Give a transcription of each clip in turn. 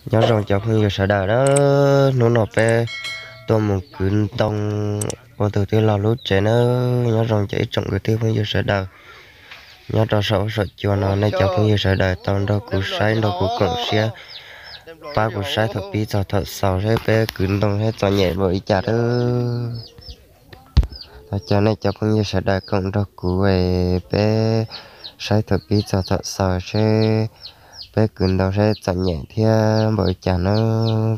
Nyob zoo cov phooj ywg sawv daws na, hnub no peb tuaj mus kwv ntoo ua tus tij laug lub tsev na. Nyob zoo cov ib tsoom kwv tij phooj ywg sawv daws nyob rau saum huab saum cua no, nej cov phooj ywg sawv daws tau nrog kuv saib nrog kuv koom siab pab kuv saib thaum pib txog thaum xaus seb peb kwv ntoo seb txom nyem npaum li cas lawm. Thov caw nej cov phooj ywg sawv daws koom nrog kuv es peb saib thaum pib txog thaum xaus seb peb kwv ntoo seb txom nyem thiab npaum li cas na,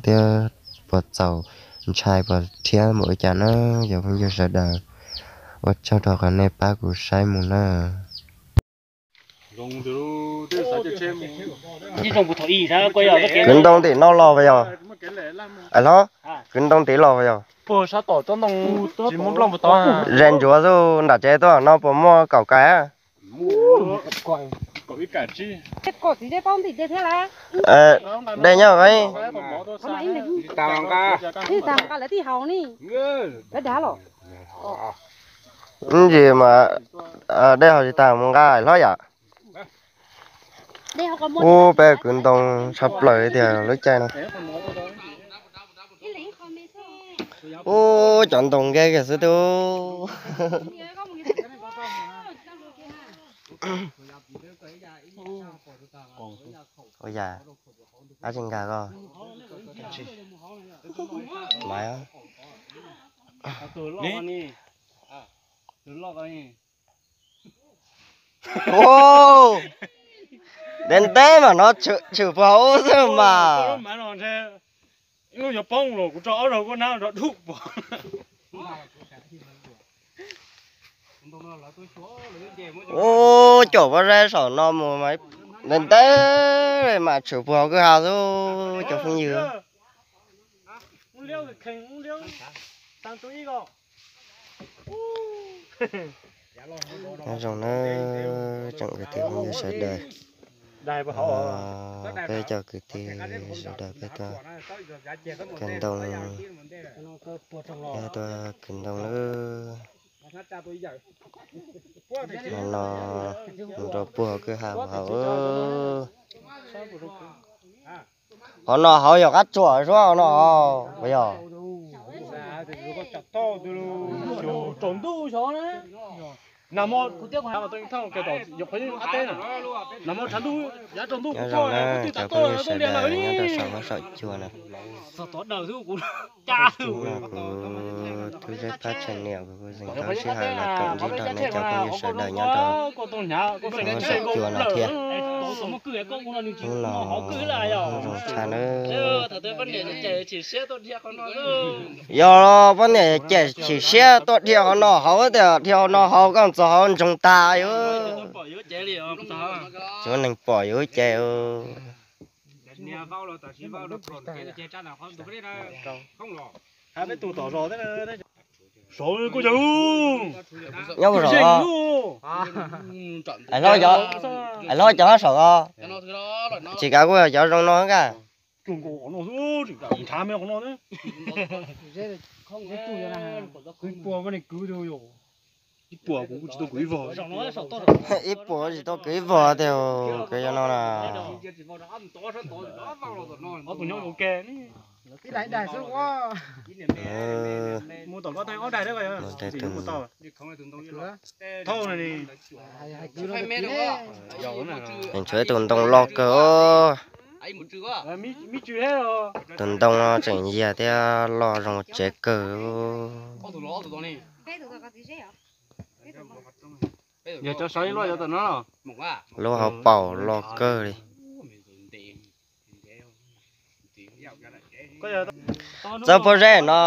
thiab puas txaus ntshai puas rhiab npaum li cas na. Cov phooj ywg sawv daws, ua tsaug rau qhov nej pab kuv saib mus na. Kwv ntoo tim no los puas yog? Hlob, kwv ntoo tim los puas yog? Zes ntsuav xwb, nram tsev tuaj no puas muaj kaum kais? Dej nyob. Ib ntsis mas dej ho tsis tas mus nqa hlob yam. Ub, peb kwv ntoo tshaj plaws li tiag lub caij no. Ub, cov ntoo nkag kiag xwb tub. Ua yam, dab tsi nkag koj? Maiv. Ntev ntev mas no tshwm puag hauv xwb mas. Ub, caum pob zeb saum no mus ntev ntev mas tshwm puag hauv kwj ha xwb cov phooj ywg. Nyob zoo na, tsoom kwv tij phooj ywg sawv daws, peb cov kwv tij sawv daws peb tuaj kwv ntoo, peb tuaj kwv ntoo lawm. Hov no mus rau puag hauv kwj ha hauv. Hov no hauv yog qab tsuas suab hov no hauv puas yog? Nyob zoo na cov phooj ywg sawv daws nyob rau saum huab saum cua na. Hnub no kuv Tub Zeb Pab channel kuv kuj zeem tau sij hawm los koom ntsib rau nej cov phooj ywg sawv daws nyob rau saum huab saum cua no thiab. Hnub no zoo tshaj nawb. Yog poj niam cem chim siab tuaj dhia qhov no hauv tias dhia qhov no hauv koj txog hauv ntsoog tas yuav. Tsis muaj neeg pom yuav ces. Nyob puag saum, hlob cov saum os. Tsis kav kuj yog cov zoo no nkaj. Ib puas tsis tau kwv ib vog tiag, kwv cov no na. Tshuav ib tug ntoo loj kawg. Tus ntoo no tseem yiag thiab loj zoo tsev kawg. Lub hauv paus loj kawg li. Txawb pob zeb no,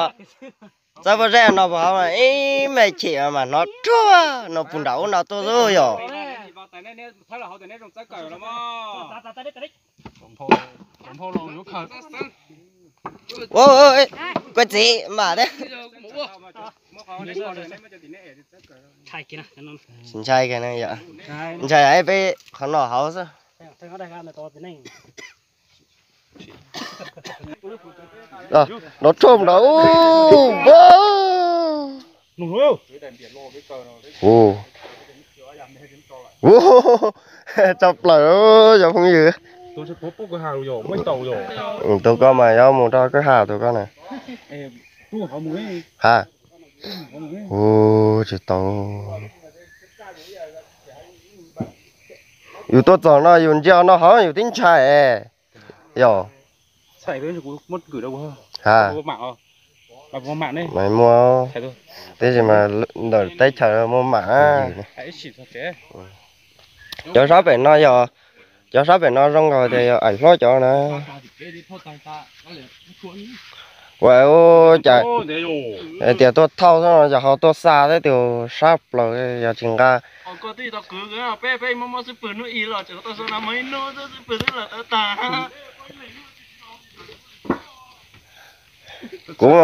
txawb pob zeb no puas hauv mas ib me chim mas hnov ruag no puag nram ub no tuaj xwb yom. Koj txiv mas thiab. Tsis ntshai kiag na yom. Ntshai peb qhov no hauv xwb. Los rhom nrad. Tshaj plaws cov phooj ywg. Tus koj mas yuav mus rau kwj ha tus koj na. Ha. Ua tsis tau. Yus tuaj txog no yus ntsia no hov yus tib ntshai. Yog. Ha. Muaj, tab sis mas ntawm teb chaws muaj mam. Cov sab pem no yog, cov sab pem no zoo nkaus tias yog aim hlob cov na. Ua cas tias tuaj thauj xwb no yog ho tuaj xa thiab tus sab plaws yog tsis nqa. Kuv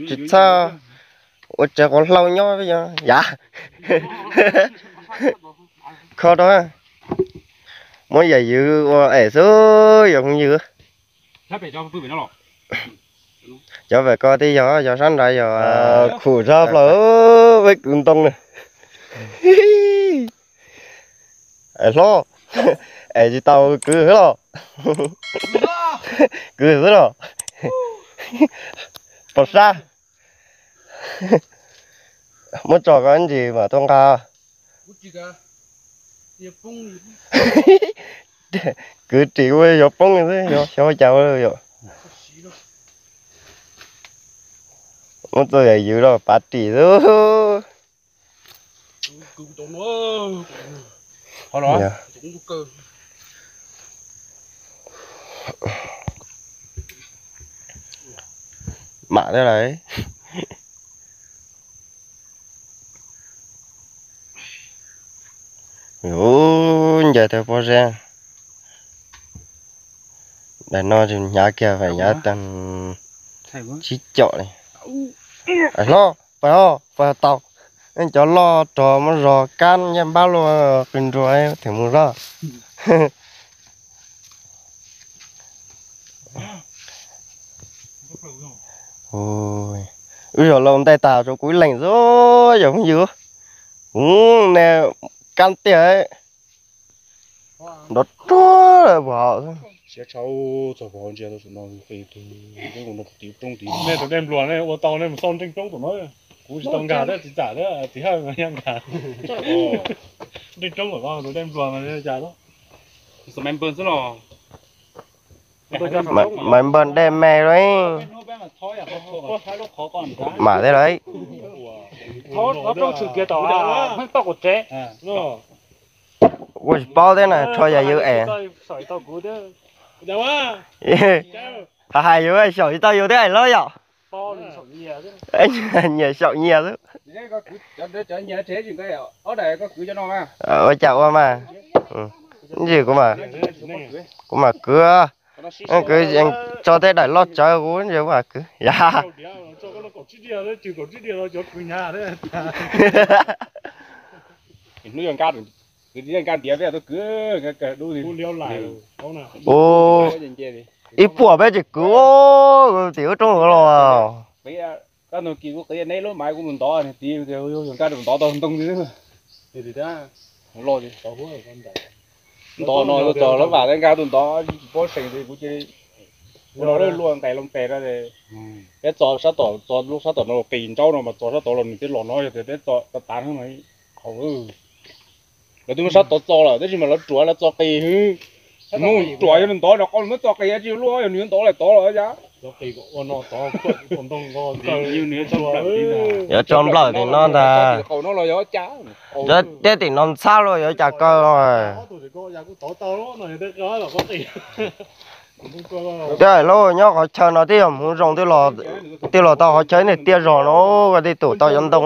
tsis txhaj ua tsev quav hlau nyob yog yav kho rau. Muab yam ywv ua es xwb yog phooj ywg. Cov pem ko twb yog, cov sab nrad yog khum tshaj plaws, peb kwv ntoo na. Es hlob, es tsis tau kwv xwb los? Kwv xwb los? Pos sab. Muab tso koj ntsis mam tuaj nqa. Kwv ris ua xyov poob xwb, xyov cas ua yom. Muab txoj yam ywv los pav ris xwb. Mam thiab lawm. Ub, ncaim tau pob zeb. Daim no hnyav kiag, hnyav tag tsib caum li. Hlob, pab, pab tau. Cov loj rog muab zog kab ncej npab luaj qw nrua them mus zog. Wb zos laus ntais tas rau kuv ib leeg xwb yog phooj ywg. Kuv ne kab tiag. Nrov ruag vos. Siab tshaj txog vos ntsia tau saum no, nej tus dej npluas nej ua tau nej mus xauj nreej roob tom no. Kuv tsis tau nkag thiab, tsis tam thiab, txiv Hawj mas nkag. Nreej roob tom no tus dej npluas mas cas los. Maiv npawg dej me los. Mam thiab lawm. Ua tsis paub thiab na, rho yam ywv es. Hais hais yus xyaum tsis tau yus thiab hais los yom. Nyias xyaum nyias xwb. Ua cas ua mas. Ntsis kuv mam kwv, kwv tso tej daim loj tsawv kuv ntsis kuv mam kwv yam. Hnub nkag, kwv nkag ntiav peb tuaj kwv. Ib puas peb tsis kwv, tim ub roob los. Kab nug kis kuv qiv neb lub maiv kuv mus ntov tiv, nkag mus ntov tau ntoo li. Ntov no txog lawv vam nkag tus ntov tsis paub seem kuv cia li ua no lawv luaj nqes loo pes rau. Peb txo sab tom, txo lub sab tom no qis ntsaub no mas txo sab tod los nws twb los no yog tias peb txo tav tav no mas qhov lawv twb muab sab tod txo lawm tab sis mas lawv ruam lawv txo qis hwb. Hnub ruam yog nws ntov nws qau nws muab txo qis tsis luaj yog nws yuav ntov lawm tod los cas. Yuav tso nplawm tim no ntag. Thiab tim no ntxhab luaj yuav cas kaw. Thiab lub nyob qhov chaw no twb yog hmoov zoo twb los tau qhov chaw niag tiaj zog no, tej tus tau cov ntoo.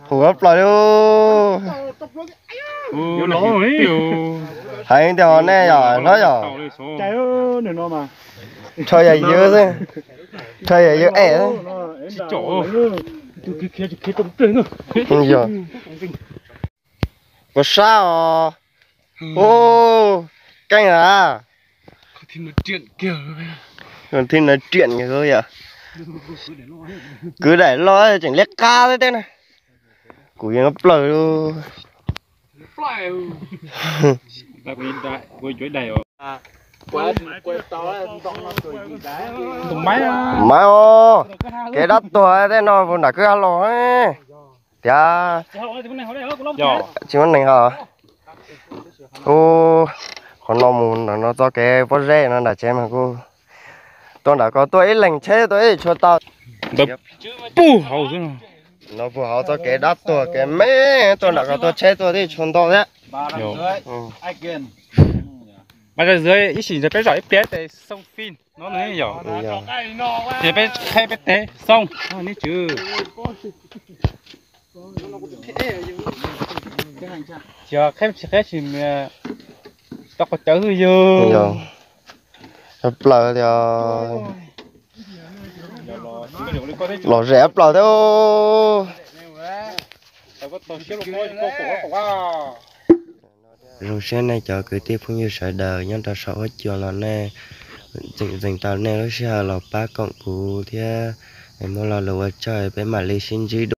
Qhuav plaws li. Hais tias nej yom hlob yom. Rho yam ywv xwb, rho yam ywv es xwb. Yog. Puas sab os? Ub, keej a. Thib no riam yom. Kwv daim loj tseem liab qab thiab na. Kuv yeej plaws li. Mas os, kev dab tuag tej no puas nram kwj ha los tiag. Tsis muaj neeg hos. Ub, qhov no mus ntawm no txoj kev pob zeb no nram tsev mas kuj tuaj nram ko tuaj ib leeg tsheb tuaj ib tshua tau. Puag hauv xwb no. No puag hauv txoj kev dab tuag kev me, tuaj nram ko tuaj tsheb tuaj ib tshua ntau thiab. Mas ib sim ntawd peb zom ib pliag tes xoo fij no yom. Ces peb qheb peb tes xoo neb tswv. Qheb tsis qheb tsis tau qhov cawv xwb yog. Plaws tias los zem plaws thiab. Zoo siab nej cov kwv tij phooj ywg sawv daws nyob rau saum huab cua los nej tseem txeem tau nej lub sij hawm los pab koom kuv thiab. Muaj lo lus ua tsaug, peb mam li sib ntsib dua.